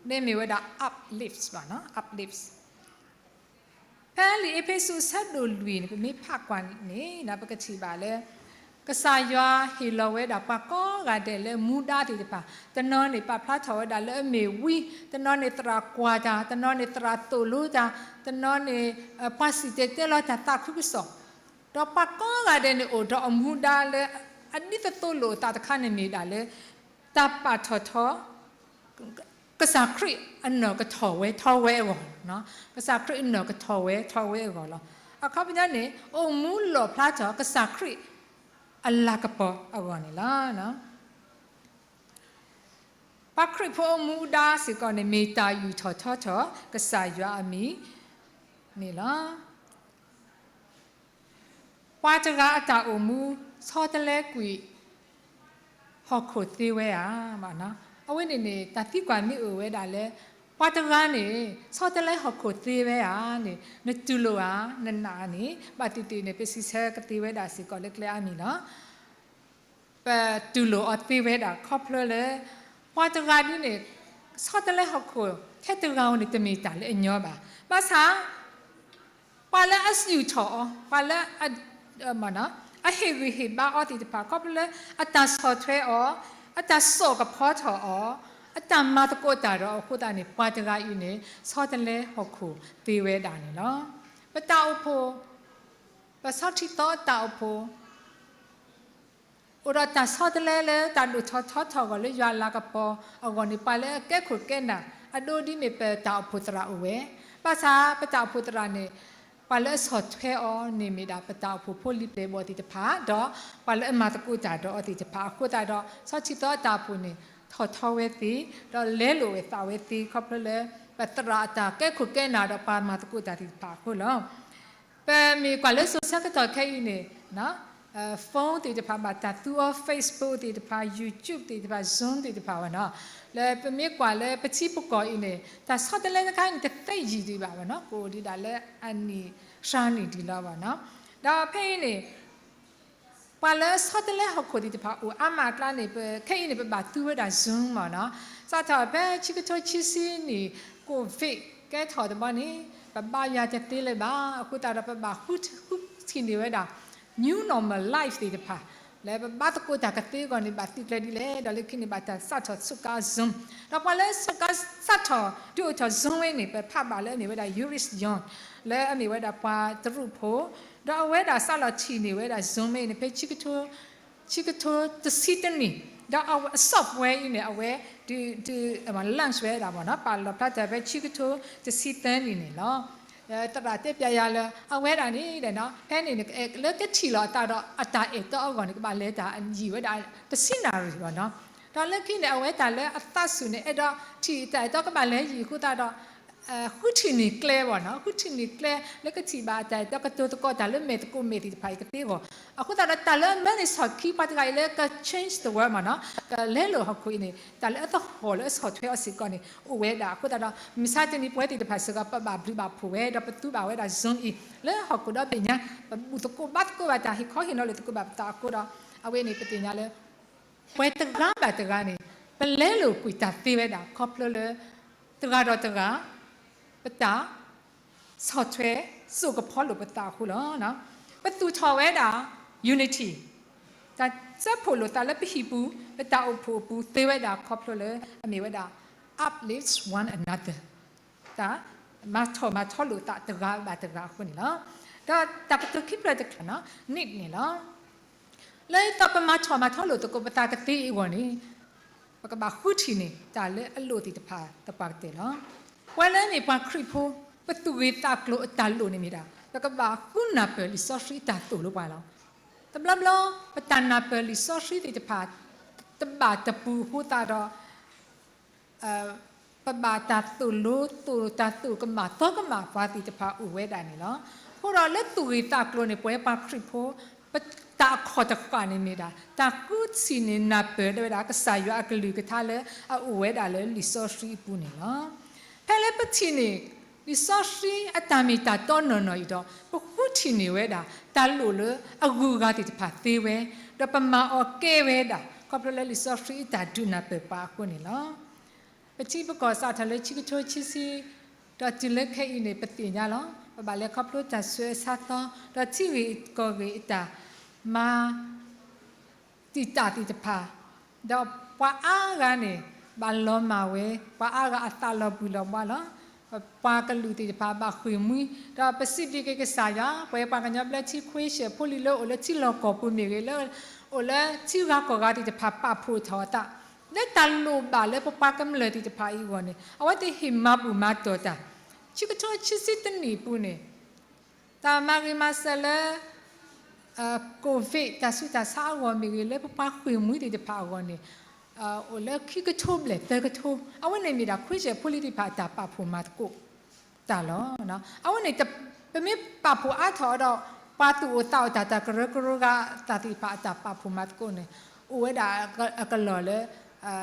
န့ၣ်မ့ၢ်ဝဲဒၣ် uplift ဘၣ်နီၤ, uplift. ဖဲလံာ်အ့းဖ့းစူးအဆၢဒိၣ်လွံၢ်န့ၣ် ပမ့ၢ်ဖးကွၢ်န့ၣ် ပကထံၣ်ဘၣ်လၢ ကစၢ်ယွၤဟ့ၣ်လီၤဝဲဒၣ်ပှၤကိးဂၤဒဲးလၢမူဒါသ့ၣ်တဖၣ်, တနီၤန့ၣ်ပာ်ဖျါထီၣ်ဝဲဒၣ်လၢအမ့ၢ်ဝံ, တနီၤန့ၣ်သရၣ်ကွၢ်တၢ်, တနီၤန့ၣ်သရၣ်သိၣ်လိတၢ်, တနီၤန့ၣ် ပှၤစံၣ်တဲၤတဲလီၤတၢ်သးခုကစီၣ်, ဒီးပှၤကိးဂၤဒဲးန့ၣ်အိၣ်ဒီးအမူဒါလၢ အဒ်သိးသိးလိာ်အသးတခါန့ၣ်မ့ၢ်ဒၣ်လၢ တၢ်ပာ်ထီၣ်ထီ ကစၢ်ခရံာ်အနီၢ်ကထီၣ်ဝဲထီဝဲအဂီၢ်, ကစၢ်ခရံာ်အနီၢ်ကထီၣ်ဝဲထီဝဲအဂီၢ်လီၤ. အခီပညီန့ၣ် အိၣ်မူလီၣ်ဖျါထီၣ်ကစၢ်ခရံာ်အလၤကပီၤအဂီၢ်န့ၣ်လီၤ. ပှၤခရံာ်ဖိအမူဒါစ့ၢ်ကီးန့ၣ် မ့ၢ်တၢ်ယူာ်ထီၣ်ထီထီၣ် ကစၢ်ယွၤအမံၤန့ၣ်လီၤ. ပှၤတဂၤအတၢ်အိၣ်မူ ဆီတလဲကွံာ် ဟီၣ်ခိၣ်သ့ဝဲဧါ. အဝဲန့ၣ်န့ၣ် တၢ်သံကွၢ်မ့ၢ်အိၣ်ဝဲဒၣ်လၢ ပှၤတဂၤန့ၣ် ဆီတလဲဟီၣ်ခိၣ်သ့ဝဲဧါန့ၣ် နတူၢ်လိာ်ဧါ, နနာ်ဧါန့ၣ် ဘၣ်သ့ၣ်သ့ၣ်န့ၣ် ပစံးဆၢကသ့ဝဲဒၣ်စ့ၢ်ကီးလၢကျဲအါမံၤလီၤ. ပတူၢ်လိာ်အီၤသ့ဝဲဒၣ်ခီဖျိလၢ ပှၤတဂၤဒ်န့ၣ် ဆီတလဲဟီၣ်ခိၣ်ထဲတဂၤဧိၤန့ၣ် တမ့ၢ်တၢ်လၢအညီဘၣ်. ဘၣ်ဆၣ် ပှၤလၢအယူာ်ထီၣ်အီၤ, ပှၤလၢ အဟ့ၣ်ဂံၢ်ဟ့ၣ်ဘါအီၤသ့ၣ်တဖၣ် ခီဖျိလၢအတၢ်ဆီၣ်ထွဲအီၤ, အတၢ်စိာ်ကဖီထီၣ်အီၤ, အတၢ်မၤသကိးတၢ်ဒီးအဃိသတးန့ၣ် ပှၤတဂၤအံၤန့ၣ် ဆီတလဲဟီၣ်ခိၣ်သ့ဝဲဒၣ်န့ၣ်လီၤ. ပတၢ်အိၣ်ဖှိၣ်, ပဆီထံသီအတၢ်အိၣ်ဖှိၣ် အိၣ်ဒီးတၢ်ဆီတလဲလၢတၢ်ဒိၣ်ထီၣ်ထီထီၣ်အဂီၢ်လၢယွၤအလၤကပီၤအဂီၢ်န့ၣ် ပှၤလၢအကဲခိၣ်ကဲနၢ် အဒိဒ်မ့ၢ်ပတၢ်အိၣ်ဖှိၣ်သရၣ်အိၣ်ဝဲ, ဘၣ်ဆၣ်ပတၢ်အိၣ်ဖှိၣ်သရၣ်န့ၣ် ပှၤလၢအဆီၣ်ထွဲအီၤန့ၣ်မ့ၢ်ဒၣ်ပတၢ်အိၣ်ဖှိၣ်ဖိလံၤပျဲၢ်ဘီၣ်သ့ၣ်တဖၣ် ဒီးပှၤလၢအမၤသကိးတၢ်ဒီးအီၤသ့ၣ်တဖၣ်အဃိသတးဒီး ဆီထံသီအတၢ်အိၣ်ဖှိၣ်န့ၣ် ထီၣ်ထီဝဲသ့ ဒီးလဲလိာ်ဝဲသးဝဲသ့ ခီဖျိလၢ ပသရၣ်အတၢ်ကဲခိၣ်ကဲနၢ်ဒီးပှၤမၤသကိးတၢ်သ့ၣ်တဖၣ်အဃိလီၤ. ပမ့ၢ်ကွၢ်လၢစိၤဆၢကတီၢ်ခဲအံၤန့ၣ် phone သ့ၣ်တဖၣ် ဘၣ်တၢ်သူအီၤ Facebook သ့ၣ်တဖၣ် YouTube သ့ၣ်တဖၣ် Zoom သ့ၣ်တဖၣ်ဝဲနီၤ, လၢပမ့ၢ်ကွၢ်လၢပထံပကီၢ်အံၤန့ၣ် တၢ်ဆီတလဲတခါအံၤန့ၣ် တသ့ယံာ်ဒံးဘၣ်ဝဲနီၤ, ကအိၣ်ဒံးဒၣ်လၢအနံၣ်သၢနံၣ်ဒံးလီၤဘၣ်နီၤ. ဒီးဖဲအံၤန့ၣ် ပှၤလၢဆီတလဲဟီၣ်ခိၣ်သ့ၣ်တဖၣ်အိၣ်အါမးအကျါန့ၣ် ပခဲအံၤန့ၣ် ပဘၣ်သူဝဲဒၣ် Zoom မ့ၢ်နီၤ, စးထီၣ်ဖဲခံကထိခံဆံနံၣ် COVID ကဲထီၣ်တဘျီန့ၣ် ပဘါယွၤတသ့လၢၤဘၣ်, အဃိသတးဒီးပဘၣ်ဃုထံၣ်န့ၢ်ဝဲဒၣ် new normal life သ့ၣ်တဖၣ် လၢပဘါသကိးတၢ်ကသ့အဂီၢ်န့ၣ် ဘၣ်သံကျဲဒ်လဲၣ်, ဒီးလၢခံန့ၣ် ဘၣ်တၢ်စးထီၣ်စူးကါ Zoom, ဒီးပှၤလၢစူးကါစးထီၣ်ဒုးအိၣ်ထီၣ် Zoom ဝဲန့ၣ် ပဖးဘၣ်လၢအမ့ၢ်ဝဲဒၣ် Eurydice Young လၢအမ့ၢ်ဝဲဒၣ်ပှၤတရူးဖိ, ဒီးအဝဲဒၣ်စးလီၤထံၣ်န့ၢ်ဝဲဒၣ် Zoom ဝဲန့ၣ် ဖဲ ခံကထိတဆံတနံၣ်, ဒီးအဝဲ software အံၤန့ၣ် အဝဲဒုး launch ဝဲဒၣ်မ့ၢ်နီၤ, ပာ်လီၤဖျါတၢ်ဖဲခံကထိတဆံသၢနံၣ်န့ၣ်လီၤ. သရၣ်တဲပျးယၤလၢ အဝဲဒၣ်န့ၣ်ဒီး ဖဲန့ၣ် လၢကထံၣ်လီၤအသးဒီးအတၢ်အဲၣ်တီအဂီၢ်န့ၣ် ကဘၣ်လဲၤတၢ်ယံာ်ဝဲဒၣ်တဆံနၣ်ရံၣ်မ့ၢ်နီၤ, ဒီးလၢခံန့ၣ် အဝဲတၢ်လၢအသးဆူၣ်န့ၣ် အဲၣ်ဒိးထံၣ်တၢ်အဲၣ်တီကဘၣ်လဲၤယံာ်အဃိသတးဒီး ဃုထံၣ်န့ၢ်ကျဲဘၣ်နီၤ, ဃုထံၣ်န့ၢ်ကျဲလၢကထံၣ်ဘၣ်တၢ်ဒီကတိၤသကိးတၢ်လၢမဲာ်သကိးမဲာ်သ့ၣ်တဖၣ်အံၤကသ့အဂီၢ်, အဃိသတးဒီးတၢ်လၢအမၢန့ၣ်ဆီၣ်ခံပှၤတဂၤအံၤလၢက change the world မ့ၢ်နီၤ, ကလဲလိာ်ဟီၣ်ခိၣ်အံၤန့ၣ် တၢ်လၢအသဟီၣ်လၢအဆီၣ်ထွဲအီၤစ့ၢ်ကီးန့ၣ် အိၣ်ဝဲဒၣ်အဃိသတးဒီး မုၢ်မဆါတနံၤပဝဲသ့ၣ်တဖၣ်စ့ၢ်ကီး ပဘၣ်ဘျုးဘၣ်ဖှိၣ်ဝဲ ဒီးပသူဘၣ်ဝဲဒၣ် Zoom အံၤ လၢဟီၣ်ခိၣ်ဒီဘ့ၣ်ညါ ပဘူၣ်သကိးဘါသကိးဘၣ်တၢ် ဟ့ၣ်ခီဟ့ၣ်နီၤလိာ်သကိးဘၣ်ပသးအဃိဒီး အဝဲန့ၣ်ပသ့ၣ်ညါလၢ ပှၤတဂၤဘၣ်တဂၤန့ၣ် ပလဲလိာ်ကွံာ်တၢ်သ့ဝဲဒၣ် ခီဖျိလၢ တဂၤဒီးတဂၤ ပတၢ်ဆီၣ်ထွဲစိာ်ကဖီလိာ်ပသးအဃိလီၤ. ပသူၣ်ထီၣ်ဝဲဒၣ် unity တၢ်စၢဖှိၣ်လိာ်သးလၢပဟံၣ်ပူၤ ပတၢ်အိၣ်ဖှိၣ်အပူၤ သ့ဝဲဒၣ်ခီဖျိလၢအမ့ၢ်ဝဲဒၣ် uplift one another တၢ်မၤထီၣ်မၤထီလိာ်သးတဂၤဘၣ်တဂၤအဃိန့ၣ်လီၤ. ဒီးတၢ်ကတိၤခံဖျၢၣ်တဖျၢၣ်နီၤ need န့ၣ်လီၤ. လၢသိးပမၤထီၣ်မၤထီလိာ်သကိးပသးကသ့အဂီၢ်န့ၣ် ပကဘၣ်ဃုထံၣ်န့ၢ်တၢ်လၢအလိၣ်သ့ၣ်တဖၣ်သပှၢ်ကတၢၢ်လီၤ. ပှၤလၢအမ့ၢ်ပှၤခရံာ်ဖိ ပသူၣ်ဂ့ၤသးကျိၤအတၢ်လိၣ်န့ၣ်မ့ၢ်ဒၣ် ပကဘၣ်ဃုနၢ်ပၢၢ်လံာ်စီဆှံအတၢ်သိၣ်လိပှၤလီၤ. တဘျီဘျီ ပတၢ်နၢ်ပၢၢ်လံာ်စီဆှံသ့ၣ်တဖၣ် တဘၣ်တပူၤအဃိသတးဒီး ပဘၣ်တၢ်သိၣ်လိ သိၣ်တၢ်သိၣ်ကမၣ်သီကမၣ်ပှၤသ့ၣ်တဖၣ်အိၣ်ဝဲဒၣ်န့ၣ်လီၤ. အဃိဒီးလၢသူၣ်ဂ့ၤသးကျိၤန့ၣ် ပဝဲပှၤခရံာ်ဖိ ပတၢ်အခီၣ်တဃၣ်န့ၣ်မ့ၢ်ဒၣ် တၢ်ဃုထံၣ်န့ၢ်နၢ်ပၢၢ်ဝဲဒၣ် ကစၢ်ယွၤအကလုၢ်ကထါလၢအအိၣ်ဝဲဒၣ်လၢလံာ်စီဆှံအပူၤန့ၣ်လီၤ. ဖဲလၢပထံၣ်န့ၢ် လံာ်စီဆှံအတၢ်မ့ၢ်တၢ်တီနီၢ်နီၢ်အံၤဒီး ပဃုထံၣ်န့ၢ်ဝဲဒၣ် တၢ်လိၣ်လၢအဂုၤအဂၤသ့ၣ်တဖၣ်သ့ဝဲ, ဒီးပမၤအီၤကဲဝဲဒၣ် ခီဖျိလၢလံာ်စီဆှံအတၢ်ဒုးနၢ်ပၢၢ်ပှၤအဃိန့ၣ်လီၤ. ပထံပကီၢ်စးထီၣ်လၢခံကထိခံဆံ ဒီးတုၤလၢခဲအံၤန့ၣ် ပသ့ၣ်ညါလီၤ. ပဘၣ်လဲၤခီဖျိတၢ်ဆူးအဆါသီ ဒီးထံဂ့ၢ်ကီၢ်ဂ့ၢ်အတၢ်မၤ တံာ်တာ်သ့ၣ်တဖၣ်, ဒီးပှၤအါဂၤန့ၣ် ဘၣ်လီၤမၢ်ဝဲ, ပှၤအါဂၤအသးလီၤဘှံးလီၤဘှါလီၤ. ပှၤကလုာ်သ့ၣ်တဖၣ်ဘၣ်ဃ့ၢ်မှံ, ဒီးပစံးဘျုးက့ၤကစၢ်ယွၤ, ပဝဲပှၤကညီဘျၢထံခွ့ဆဲးဖိလံၤလၢအိၣ်လၢထံလီၢ်ကီၢ်ပူၤမ့ၢ်ဂ့ၤ, လၢအိၣ်လၢထံဂၤကီၢ်ဂၤသ့ၣ်တဖၣ်ပာ်ဖှိၣ်ထီၣ်အသး, လၢတၢ်လိၣ်ဘၣ်လၢပပှၤကမျၢၢ်သ့ၣ်တဖၣ်အံၤအဂီၢ်န့ၣ် အဝဲသ့ၣ်ဟ့ၣ်မၤဘူၣ်မၤတီၢ်တၢ်, ခံကထိခံဆံတနံၣ်အပူၤန့ၣ် တၢ်မၤဂ့ၤမၤစၢၤလၢ Covid တၢ်ဆူးတၢ်ဆါအဂီၢ်မ့ၢ်ဂ့ၤ, လၢပပှၤဃ့ၢ်မှံသ့ၣ်တဖၣ်အဂီၢ်န့ၣ် အိၣ်လၢခံကထိဘျဲၣ်သၢကထိ, အဝဲန့ၣ်မ့ၢ်ဒၣ်ခွ့ဆဲးဖိလံၤသ့ၣ်တဖၣ်အတၢ်ပာ်ဖှိၣ်မၤသကိးတၢ်လီၤ. အဝဲန့ၣ် ပမ့ၢ်ပာ်ဖှိၣ်အါထီၣ်ဒီး ပှၤသူၣ်အိၣ်သးအိၣ်တၢ် တၢ်ကရၢကရိဂၤအသးသ့ၣ်တဖၣ်အတၢ်ပာ်ဖှိၣ်မၤသကိးန့ၣ် အိၣ်ဝဲဒၣ်အကလီၢ်လၢ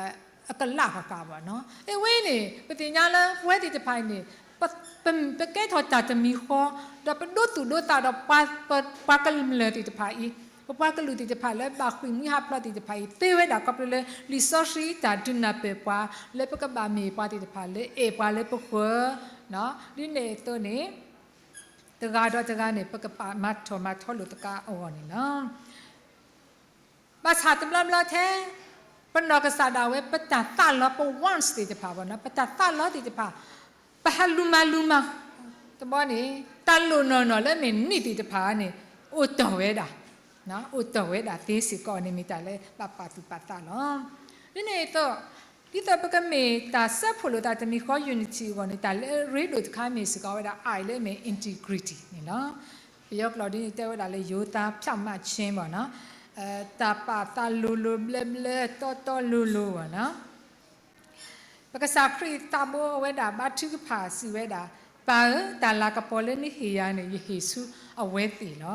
အကလးဃၣ်ဃၣ်ဘၣ်နီၤ. အဝဲန့ၣ် ပသ့ၣ်ညါလၢပဝဲသ့ၣ်တဖၣ်အံၤန့ၣ် ပကဲထီၣ်တၢ်တမံၤဃီ, ဒီးပဒိသူၣ်ဒိသးဒီး ပှၤကမျၢၢ်သ့ၣ်တဖၣ်အံၤ, ပပှၤကလုာ်သ့ၣ်တဖၣ်လၢဘၣ်ဃ့ၢ်မှံဟးဖျိးသ့ၣ်တဖၣ်အံၤ သ့ဝဲဒၣ်ခီဖျိလၢ လံာ်စီဆှံတၢ်ဒုးနၢ်ပၢၢ်ပှၤ လၢပကဘၣ်မ့ၢ်ပှၤသ့ၣ်တဖၣ်လၢအဲၣ်ပှၤလၢပဃၢၤ ဒ်န့ၣ်အသိးန့ၣ် တဂၤဒီးတဂၤန့ၣ် ပကပာ်မၤထီၣ်မၤထီလိာ်သကိးအဂီၢ်န့ၣ်လီၤ. ဘၣ်ဆၣ်တဘျီဘျီထဲ ပနီၢ်ကစၢ်ဒၣ်ဝဲ ပတၢ်သးလီ ပ wants သ့ၣ်တဖၣ်ဘၣ်နီၤ, ပတၢ်သးလီသ့ၣ်တဖၣ် ပဟးလူၤမၤလူၤမၤ တဘျီန့ၣ် တၢ်လိၣ်နီၢ်နီၢ်လၢအမ့ၢ် need သ့ၣ်တဖၣ်န့ၣ် အိၣ်တီၢ်ဝဲဒၣ်, အိၣ်တီၢ်ဝဲဒၣ်သ့စ့ၢ်ကီးန့ၣ် မ့ၢ်တၢ်လၢဘၣ်ပာ်သူၣ်ပာ်သးလီၤ. ဒ်န့ၣ်အသိး ဒ်သိးပကမ့ၢ်တၢ်စၢဖှိၣ်လိာ်သးတမံၤဃီ unity အဂီၢ်န့ၣ် တၢ်လၢအရ့ဒိၣ်တခါမ့ၢ်စ့ၢ်ကီးဝဲဒၣ် I လၢအမ့ၢ် integrity န့ၣ်လီၤ. ပယီၤကျိာ်ဒ်န့ၣ်တဲဝဲဒၣ်လၢ ယိၤသးဖၠးမးဆ့ ဘၣ်နီၤ, တၢ်ပာ်သးလိၤလိၤဘျၢဘျၢ တီတီလိၤလိၤဘၣ်နီၤ. ပကစၢ်ခရံာ်သးဘိအဝဲဒၣ်ဘါထုကဖၣ်စံးဝဲဒၣ်, ပၢ်ဧၢ, တၢ်လၤကပီၤလၢနဟ့ၣ်ယၤန့ၣ် ယဟ့ၣ်ဆူအဝဲသ့ၣ်လီၤ.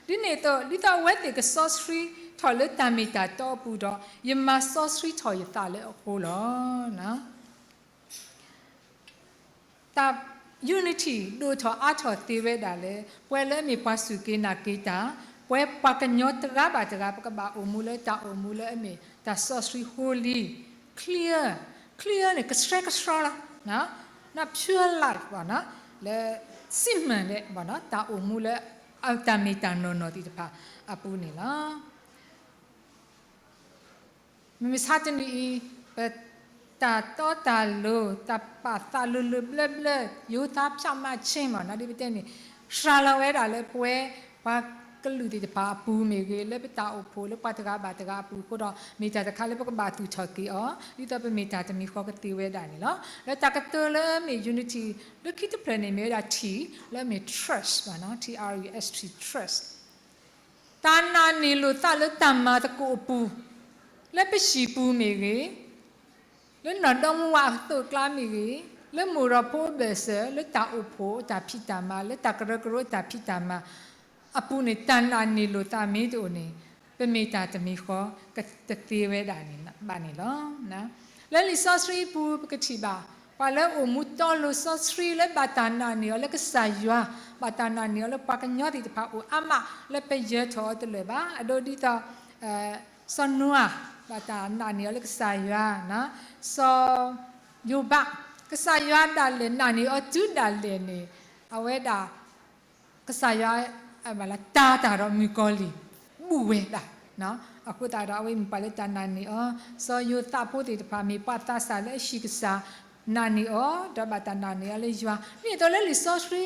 ဒ်န့ၣ်အသိး ဒ်သိးအဝဲသ့ၣ်ကစီဆှံထီၣ်လၢတၢ်မ့ၢ်တၢ်တီအပူၤဒီး ယမၤစီဆှံထီၣ်ယသးလၢအဃိလီၤ. တၢ် unity ဒိၣ်ထီၣ်အါထီၣ်သ့ဝဲဒၣ်လၢ ပှၤလၢအမ့ၢ်ပှၤစူၢ်က့ၤနာ်က့ၤတၢ်, ပှၤပှၤကညီတဂၤဘၣ်တဂၤ ပကဘၣ်အိၣ်မူလၢတၢ်အိၣ်မူလၢအမ့ၢ်တၢ်စီဆှံ holy, clear, clear န့ၣ် ကဆှဲကဆှီလီၤ, not pure life ဘၣ်နီၤ, လၢ စံးမၢၢ် ဘၣ်နီၤ တၢ်အိၣ်မူလၢ တၢ်မ့ၢ်တၢ်နီၢ်နီၢ်သ့ၣ်တဖၣ်အပူၤန့ၣ်လီၤ. မုၢ်မဆါတနံၤအံၤ ပတၢ်တီတၢ်လိၤ တၢ်ပာ်သးလိၤလိၤဘျၢဘျၢ ယိၤသးဖၠးမးဆ့ ဘၣ်နီၤ ဒ်ပတဲန့ၣ် စှၤလီၤဝဲဒၣ်လၢပဝဲ ပှၤကလုာ်သ့ၣ်တဖၣ်အပူၤမ့ၢ်ဂ့ၤ လၢပတၢ်အိၣ်ဖှိၣ်လၢပှၤတဂၤဘၣ်တဂၤအပူၤအဃိဒီး မ့ၢ်တၢ်တခါလၢပကဘၣ်သူၣ်ထီၣ်က့ၤအီၤ ဒ်သိးပမ့ၢ်တၢ်တမံၤဃီကသ့ဝဲဒၣ်န့ၣ်လီၤ. လၢတၢ်ကတိၤလၢအမ့ၢ် unity လၢခံတဖျၢၣ်န့ၣ် မ့ၢ်ဝဲဒၣ် T လၢအမ့ၢ် trust ဘၣ်နီၤ T R U S T, trust တၢ်နာ်န့ၢ်လိာ်သးလၢတၢ်မၤသကိးအပူၤ, လၢပဟံၣ်ပူၤမ့ၢ်ဂ့ၤ, လၢနီၢ်ဒီမါဝၤအသိးအကျါမ့ၢ်ဂ့ၤ, လၢမိၢ်ဒီးဖိအဘၢၣ်စၢၤ လၢတၢ်အိၣ်ဖှိၣ်အတၢ်ဖံးတၢ်မၤ လၢတၢ်ကရၢကရိအတၢ်ဖံးတၢ်မၤအပူၤန့ၣ် တၢ်နာ်န့ၢ်လိာ်သးမ့ၢ်တအိၣ်န့ၣ် ပမ့ၢ်တၢ်တမံၤဃီ ကတသ့ဝဲဒၣ်ဘၣ်န့ၣ်လီၤ. လၢလံာ်စီဆှံအပူၤ ပကထံၣ်ဘၣ် ပှၤလၢအိၣ်မူတီလိၤစီဆှံလၢဘၣ်တၢ်နာ်န့ၢ်အီၤလၢကစၢ်ယွၤ, ဘၣ်တၢ်နာ်န့ၢ်အီၤလၢပှၤကညီသ့ၣ်တဖၣ်အိၣ်အါမး လၢပယၢၤထီၣ်အီၤတလၢာ်ဘၣ်. အဒိဒ်သိး စီၤနိအၤ ဘၣ်တၢ်နာ်န့ၢ်အီၤလၢကစၢ်ယွၤ, စီၤယိၤဘး, ကစၢ်ယွၤဒၣ်လဲာ်နာ်န့ၢ်အီၤတုၤဒၣ်လဲာ်န့ၣ် အဝဲဒၣ် ကစၢ်ယွၤ တၢ်တၢ်ဒီးမုၣ်ကီၤလံၢ် ဘူၣ်ဝဲဒၣ်. အဃိသတးဒီးအဝဲမ့ၢ်ပှၤလၢတၢ်နာ်န့ၢ်အီၤ, စီၤယိၤသးဖိသ့ၣ်တဖၣ်မ့ၢ်ပှၤသးစၢ်လၢအဟံၣ်ကစၢ် နာ်န့ၢ်အီၤ ဒီးဘၣ်တၢ်နာ်န့ၢ်အီၤလၢယွၤ. ဒ်သိးလၢလံာ်စီဆှံ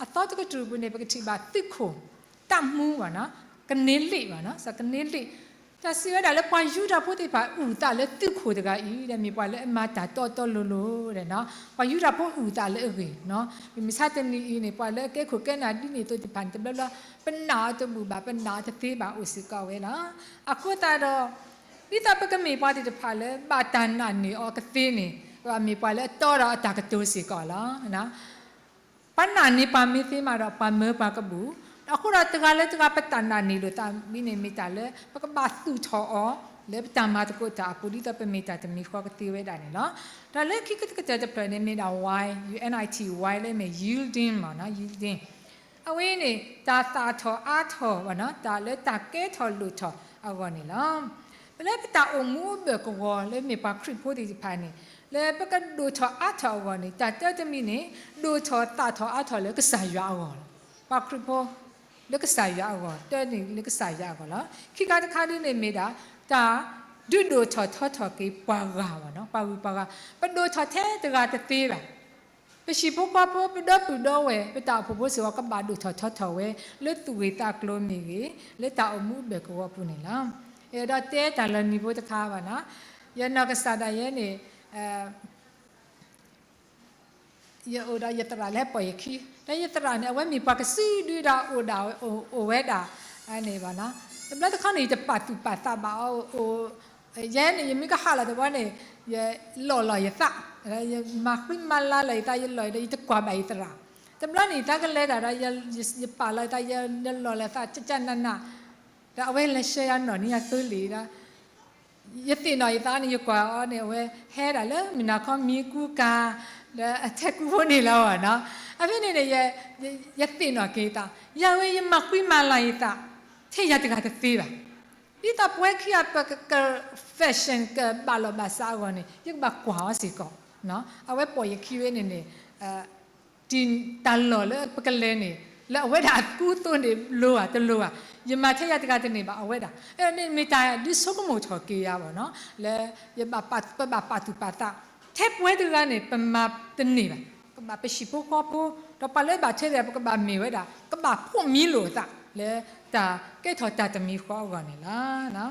အသီတကတြူၢ်ပူၤန့ၣ် ပကထံၣ်ဘၣ်သုးခိၣ် တပ်မှူး ကန့လ့း, စီၤကန့လ့း တၢ်စံးဝဲဒၣ်လၢပှၤယူဒၤဖိသ့ၣ်တဖၣ်အုၣ်သးလၢသုးခိၣ်တဂၤအံၤ ဒီးမ့ၢ်ပှၤလၢအမၤတၢ်တီတီလိၤလိၤဒီး ပှၤယူဒၤဖိအုၣ်သးလၢအဂ့ၢ်, မုၢ်မဆါတနံၤအံၤန့ၣ် ပှၤလၢအကဲခိၣ်ကဲနၢ်ဒ်န့ၣ်အသိးသ့ၣ်တဖၣ်န့ၣ် တဘျီဘျီ ပနာ်အီၤတဘူၣ်ဘၣ် ပနာ်အီၤတသ့ဘၣ်အိၣ်စ့ၢ်ကီးဝဲလီၤ. အဃိသတးဒီး ဒ်သိးပကမ့ၢ်ပှၤသ့ၣ်တဖၣ်လၢဘၣ်တၢ်နာ်န့ၢ်အီၤကသ့န့ၣ် ပမ့ၢ်ပှၤလၢအတီဒီးအတၢ်ကတိၤစ့ၢ်ကီးလီၤ. ပှၤနာ်န့ၢ်ပှၤမ့ၢ်သ့မးဒီး ပှၤမၢပှၤကဘူၣ်, ဒီးအဃိဒီးတဂၤလၢတဂၤပတၢ်နာ်န့ၢ်လိာ်သးမ့ၢ်န့ၣ် မ့ၢ်တၢ်လၢပကဘၣ်သူၣ်ထီၣ်အီၤ လၢပတၢ်မၤသကိးတၢ်အပူၤ ဒ်သိးပမ့ၢ်တၢ်တမံၤဃီကသ့ဝဲဒၣ်န့ၣ်လီၤ. ဒီးလၢခံကတၢၢ်တဖျၢၣ်န့ၣ်မ့ၢ်ဒၣ် Y, U N I T Y လၢမ့ၢ် yielding မ့ၢ် yielding အဝဲန့ၣ် တၢ်သၣ်ထီၣ်အါထီၣ်ဘၣ်နီၤ တၢ်လၢတၢ်ကဲထီၣ်လိၣ်ထီၣ်အဂီၢ်န့ၣ်လီၤ. လၢပတၢ်အိၣ်မူအိၣ်ဘၢၣ်ကဝီၤလၢမ့ၢ်ပှၤခရံာ်ဖိသ့ၣ်တဖၣ်န့ၣ် လၢပကဒိၣ်ထီၣ်အါထီၣ်အဂီၢ်န့ၣ် တၢ်တၢတမံၤန့ၣ် ဒိၣ်ထီၣ်သၣ်ထီၣ်အါထီၣ်လၢကစၢ်ယွၤအဂီၢ်လီၤ. ပှၤခရံာ်ဖိ လၢကစၢ်ယွၤအဂီၢ် တၢန့ၣ်လၢကစၢ်ယွၤအဂီၢ်လီၤ. ခံခါတခါဒ်န့ၣ်မ့ၢ်ဒၣ် တၢ်ဒုးဒိၣ်ထီၣ်ထီထီၣ်က့ၤပှၤဂၤဘၣ်နီၤ ပှၤဂုၤပှၤဂၤ ပဒိၣ်ထီၣ်ထဲတဂၤတသ့ဘၣ်. ပဟံၣ်ဖိဃီဖိ ပဒီပုၢ်ဒီဝဲၢ် ပတၢ်အိၣ်ဖှိၣ်ဖိစ့ၢ်ကီး ကဘၣ်ဒိၣ်ထီၣ်ထီထီၣ်ဝဲ လၢသူၣ်ဂ့ၢ်သးကျိၤမ့ၢ်ဂ့ၤ လၢတၢ်အိၣ်မူအိၣ်ဘၢၣ်ကဝီၤပူၤန့ၣ်လီၤ. အဲၣ်ဒိးတဲတၢ်လီၤနံၤဖိတခါဘၣ်နီၤ ယနီၢ်ကစၢ်ဒၣ်ယဲန့ၣ် ယအိၣ်ဒီးယသရၣ်လၢဟဲပိာ်ယခံ ဒီးယသရၣ်န့ၣ် အဝဲမ့ၢ်ပှၤကစုဒုဒီးအိၣ်ဒၣ်အိၣ်ဝဲဒၣ်န့ၣ်ဘၣ်နီၤ တဘျီတခီန့ၣ် ယတပာ်သူၣ်ပာ်သးဘၣ်အီၤ ယဲန့ၣ် ယမ့ၢ်ကဟးလီၤတဘျီန့ၣ် ယလီၢ်လီၤယသး ယမၤဃံမၤလၤလီၤယသး ယလီၢ်ဒီး ယတကွၢ်ဘၣ်ယသရၣ် တဘျီန့ၣ် ယသးကလဲၤတၢ်ဒီး ယပာ်လီၤယသး ယလီၢ်လီၤသး ကကနန ဒီးအဝဲလဲၤဆှၢယၤနီၢ်နံၤအသိလ့ၣ်ဒီး ယသ့ၣ်နီၣ်ယသးန့ၣ် ယကွၢ်အီၤန့ၣ် အဝဲဟဲဒၣ်လၢမုၢ်နၤခီမံကူကၤ ဒီးအထဲကူဖိန့ၣ်လီၤဘၣ်နီၤ အဖဲန့ၣ်န့ၣ် ယသ့ၣ်နီၣ်က့ၤယသး ယၤဝဲယမၤဃံမၤလၤယသး ထဲယၤတဂၤတသ့ဘၣ် ဒ်သိးပဝဲခံဂၤပက fashion ကဘၣ်လီၢ်ဘၣ်စးအဂီၢ်န့ၣ် ယကဘၣ်ကွၢ်အီၤစ့ၢ်ကီး အဝဲပိာ်ယခံဝဲန့ၣ်န့ၣ် တၢ်လီၢ်လၢပကလဲၤန့ၣ် လၢအဝဲဒၣ်အကူအသိးန့ၣ် လိၤဧါတလိၤဧါ ယမၤထဲယၤတဂၤတန့ၢ်ဘၣ် အဝဲဒၣ် မ့ၢ်တၢ်ဒုးဆိကမိၣ်ထီၣ်က့ၤယၤဘၣ်နီၤ လၢယဘၣ်ပဘၣ်ပာ်သူၣ်ပာ်သး ထဲပဝဲတဂၤန့ၣ် ပမၤတန့ၢ်ဘၣ် ကဘၣ်ပဟံၣ်ဖိဃီဖိ ဒီးပှၤလၢဘၣ်ထဲတဂၤ ပကဘၣ်မ့ၢ်ဝဲဒၣ် ကဘၣ်ဖှိၣ်မံလိာ်အသး လၢတၢ်ကဲထီၣ်တၢ်တမံၤဃီအဂီၢ်န့ၣ်လီၤ.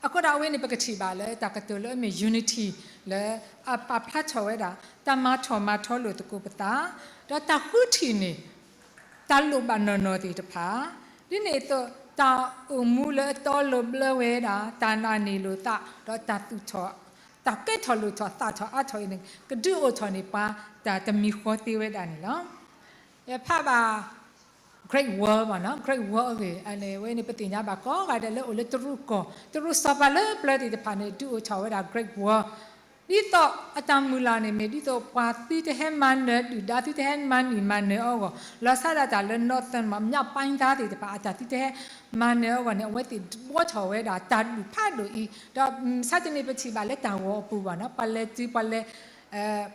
အဃိဒီးအဝဲန့ၣ် ပကထံၣ်ဘၣ်လၢတၢ်ကတိၤလၢအမ့ၢ် unity လၢအပာ်ဖျါထီၣ်ဝဲဒၣ် တၢ်မၤထီၣ်မၤထီလိာ်သကိးပသး ဒီးတၢ်ဃုထံၣ်န့ၢ် တၢ်လိၣ်ဘၣ်နီၢ်နီၢ်သ့ၣ်တဖၣ် ဒ်န့ၣ်အသိး တၢ်အိၣ်မူလၢအတီအလိၤဘျၢဝဲဒၣ် တၢ်နာ်န့ၢ်လိာ်သး ဒီးတၢ်သူၣ်ထီၣ် တၢ်ကဲထီၣ်လိာ်ထီၣ်သၣ်ထီၣ်အါထီၣ်အံၤန့ၣ် ကဒုးအိၣ်ထီၣ်န့ၢ်ပှၤတၢ်တမံၤဃီသ့ဝဲဒၣ်န့ၣ်လီၤ. ယဖးဘၣ် Great Wall ဘၣ်နီၤ Great Wall အဂ့ၢ် အဝဲန့ၣ် ပသ့ၣ်ညါဘၣ်ကိးဂၤဒဲးလၢအိၣ်လၢတရူးကီၢ် တရူးစီၤပၤလၢပျၢၤသ့ၣ်တဖၣ်န့ၣ် ဒုးအိၣ်ထီၣ်ဝဲဒၣ် Great Wall ဒ်သိးအတၢ်မုၢ်လၢ်န့ၣ် မ့ၢ်ဒ်သိးပှၤသုတဟဲမၤနၢၤ ဒုၣ်ဒါသုတဟဲမၤနုာ်မၤနၢၤအဂီၢ် လီၤဆီဒၣ်တၢ်လၢ Northern မ့ၢ် မြောက်ပိုင်းသား သ့ၣ်တဖၣ် အတၢ်သုတဟဲမၤနၢၤအဂီၢ်န့ၣ် အဝဲသ့ၣ်ဒုးဘှီထီၣ်ဝဲဒၣ်တၢ်ဒုးဖးဒိၣ်အံၤ ဒီးမုၢ်မဆါတနံၤပထံၣ်ဘၣ်လၢတၢ်ဂီၤအပူၤဘၣ်နီၤ ပှၤလဲၤတုၤ ပှၤလဲၤ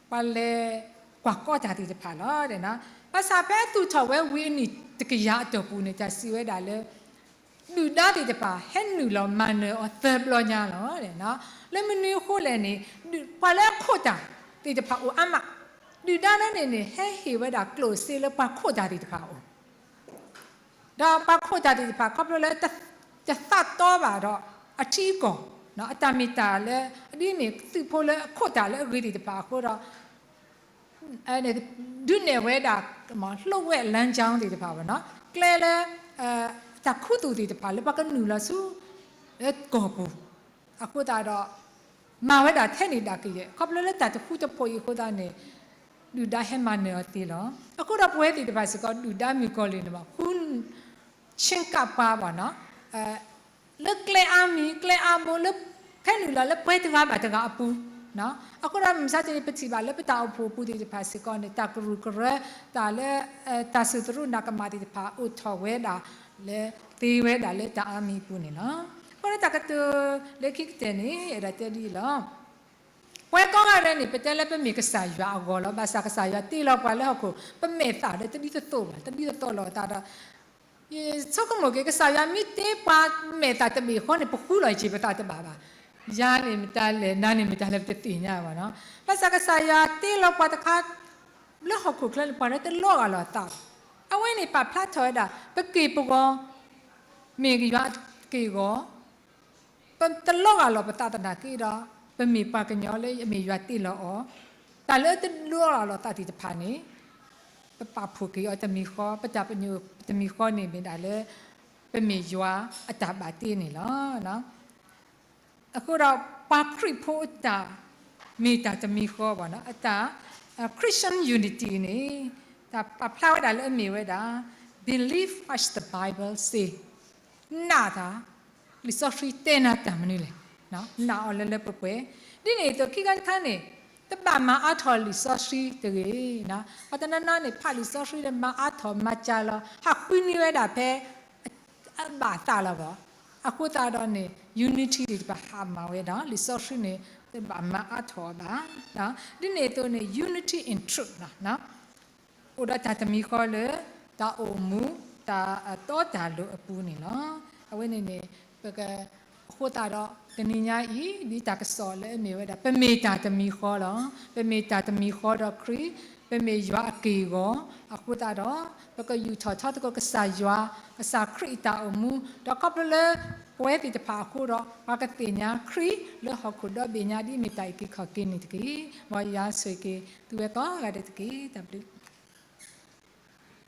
ပှၤလဲၤကွၢ်ကီတၢ်သ့ၣ်တဖၣ်လီၤ. ဘၣ်ဆၣ်ဖဲအသူၣ်ထီၣ်ဝဲဝံၤအနံၣ်တကယၤအတီၢ်ပူၤန့ၣ် တၢ်စံးဝဲဒၣ်လၢ ဒုၣ်ဒါသ့ၣ်တဖၣ် ဟဲနုာ်လီၤမၤနၢၤအီၤသၢဘျီညါလီၤ. လၢမနုၤအဃိလဲၣ်န့ၣ် ပှၤလၢအခိးတၢ်သ့ၣ်တဖၣ်အိၣ်အါမး, ဒုၣ်ဒါလၢန့ၣ်န့ၣ် ဟဲဟ့ၣ်ဝဲဒၣ်ကျိၣ်စ့လၢပှၤခိးတၢ်သ့ၣ်တဖၣ်အအိၣ် ဒီးပှၤခိးတၢ်သ့ၣ်တဖၣ် ခီဖျိလၢ တသးတီဘၣ်ဒီးအထံအကီၢ်, အတၢ်မ့ၢ်တၢ်လၢ ဒ်န့ၣ်သုးဖိလၢအခိးတၢ်လၢအဂ့ၤသ့ၣ်တဖၣ်အဃိဒီး ဒုးနဲၣ်ဝဲဒၣ် လှုပ်ဝက်လမ်းကြောင်း သ့ၣ်တဖၣ်ဘၣ်နီၤ, ကျဲလၢ တၢ်ခူသူၣ်သ့ၣ်တဖၣ်လၢပှၤကနုာ်လီၤဆူ လၢကီၢ်ပူၤ, အဃိသတးဒီး မၤဝဲဒၣ်ထဲန့ၣ်ဒၣ်ကယဲၢ် ခီဖျိလၢတၢ်တဃူတဖိးအံၤအဃိသတးန့ၣ် ဒုၣ်ဒါဟဲမၤနၢၤအီၤသ့လီၤ. အဃိဒီးပဝဲသ့ၣ်တဖၣ်စ့ၢ်ကီး ဒုၣ်ဒါမုၣ်ကီၤလံၢ်န့ၣ်ဘၣ် ဃု ဆ့ကပၤဘၣ်နီၤ လၢကျဲအါမံၤ ကျဲအါဘိ လၢဖဲနုာ်လီၤလၢပှဲၤတဂၤဘၣ်တဂၤအပူၤ, အဃိဒီးမုၢ်မဆါတနံၤ ပထံၣ်ဘၣ်လၢပတၢ်အိၣ်ဖှိၣ်အပူၤသ့ၣ်တဖၣ်စ့ၢ်ကီးန့ၣ် တၢ်ကရူၢ်ကရၢ တၢ်လၢ တၢ်စူၢ်သရူးနာ်ကမၣ်သ့ၣ်တဖၣ် အိၣ်ထီၣ်ဝဲဒၣ်လၢ သ့ဝဲဒၣ်လၢတၢ်အါမံၤအပူၤန့ၣ်လီၤ. အဃိဒီးတၢ်ကတိၤလၢခံကတၢၢ်န့ၣ် အဲၣ်ဒိးတဲဒ်အံၤလီၤ. ပဝဲကိးဂၤဒဲးန့ၣ် ပတဲလၢပမ့ၢ်ကစၢ်ယွၤအဂီၢ်လီၤ. ဘၣ်ဆၣ်ကစၢ်ယွၤတ့လီၤပှၤလၢဟီၣ်ခိၣ် ပမဲာ်သၣ်ဒီးတဒ်သိးသိးဘၣ်, တဒ်သိးသိးလိာ်အသးဒီး ယဆိကမိၣ်က့ၤ ကစၢ်ယွၤမ့ၢ်တ့ပှၤမဲာ်သၣ်တဘ့ၣ်ဃီန့ၣ် ပဃုလီၤက့ၤပသးတဘၣ်ဘၣ်. ယၤန့ၣ်မတၤလဲၣ် နၤန့ၣ်မတၤလဲၣ် ပတသ့ၣ်ညါဘၣ်နီၤ. ဘၣ်ဆၣ်ကစၢ်ယွၤတ့လီၤပှၤတခါ လၢဟီၣ်ခိၣ်ချၢန့ၣ် ပှၤလၢတလီၤဂာ်လီၤအသးဘၣ်. အဝဲန့ၣ်ပာ်ဖျါထီၣ်ဝဲဒၣ် ပက့ၢ်ပဂီၤ မ့ၢ်ယွၤအက့ၢ်အဂီၤ ပတလီၤဂာ်လီၤပသးသနာ်က့ဒီး ပမ့ၢ်ပှၤကညီလၢအမ့ၢ်ယွၤတ့လီၤအီၤ, တၢ်လၢတလီၤဂာ်လီၤသးသ့ၣ်တဖၣ်န့ၣ် ပပာ်ဖှိၣ်က့ၤအီၤတမံၤဃီ, ပတၢ်ပညိၣ်တမံၤဃီန့ၣ်မ့ၢ်ဒၣ်လၢ ပမ့ၢ်ယွၤအတၢ်ဘၣ်တ့န့ၣ်လီၤ. အဃိဒီးပှၤခရံာ်ဖိအတၢ် မ့ၢ်တၢ်တမံၤဃီဘၣ်နီၤ, အတၢ် Christian unity န့ၣ် တၢ်ပာ်ဖျါဝဲဒၣ်လၢအမ့ၢ်ဝဲဒၣ် believe what the Bible say, နာ်တၢ် လံာ်စီဆှံတဲနၤတၢ်မနုၤလဲၣ်, နာ်အီၤလၢလၢပှဲၤပှဲၤ, ဒ်န့ၣ်အသိးခံခါတခါန့ၣ် တဘၣ်မၤအါထီၣ်လံာ်စီဆှံတဂ့ၤ, ပှၤတနီၤနီၤန့ၣ် ဖးလံာ်စီဆှံဒီးမၤအါထီၣ်မၤစှၤလီၤ ဟးဃုန့ၢ်ဝဲဒၣ်ဖဲ အဘၣ်သးလီၤဘၣ်. အဃိသတးဒီးန့ၣ် unity သ့ၣ်တဖၣ်ဟးမၤဝဲဒၣ် လံာ်စီဆှံန့ၣ် တဘၣ်မၤအါထီၣ်အီၤဘၣ်. ဒ်န့ၣ်အသိးန့ၣ် unity in truth အိၣ်ဒီးတၢ်တမံၤဃီလၢ တၢ်အိၣ်မူ တၢ်တီတၢ်လိၤအပူၤန့ၣ်လီၤ. အဝဲန့ၣ်န့ၣ် ပက အဃိသတးဒီး တနံၤညါအံၤ ဒ်တၢ်ကစီၣ်လၢအမ့ၢ်ဝဲဒၣ် ပမ့ၢ်တၢ်တမံၤဃီလီၤ. ပမ့ၢ်တၢ်တမံၤဃီဒီးခရံာ်, ပမ့ၢ်ယွၤအက့ၢ်အဂီၤ, အဃိသတးဒီး ပကယူာ်ထီၣ်ထီသကိးကစၢ်ယွၤ, ကစၢ်ခရံာ်အတၢ်အိၣ်မူ, ဒီးခီဖျိလၢ ပဝဲသ့ၣ်တဖၣ်အဃိဒီး ပှၤကသ့ၣ်ညါခရံာ်လၢဟီၣ်ခိၣ်ဒီဘ့ၣ်ညါဒ်အမ့ၢ်တၢ်အုၣ်က့ၤခီၣ်က့ၤန့ၣ်တက့ၢ်. မ်ယွၤဆိၣ်ဂ့ၤက့ၤ သုဝဲကိးဂၤဒဲးတက့ၢ်. တၢ်ဘျုး